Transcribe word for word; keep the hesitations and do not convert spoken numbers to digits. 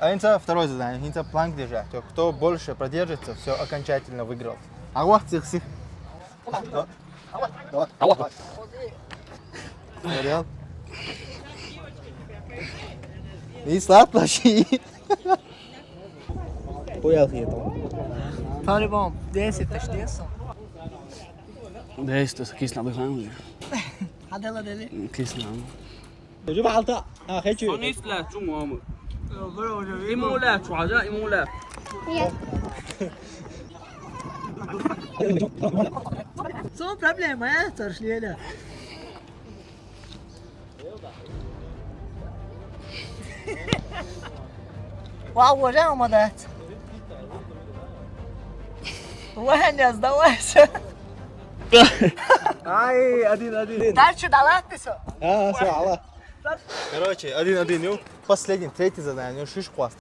А хӀинца второе задание, хӀинца планк держать. Кто больше продержится, все окончательно выиграл. А вот цих сих. Реал. И слад плащи. Хуял хиетон. По-любому, десять тысяч десять. Десять, это кисло, да, ханжи. Хадала дели. Кисло. Уже балта. А, хочу. Сонис ла чум ам. Имула чуажа, имула. Цо проблема, э, царшлеля. Вау, уже умадать. Ваня, сдавайся. Ай, один, один. Дальше давай ты всё. А, всё, алла. Короче, один-один, ю. Последний, третий задание, ю, шиш хваст.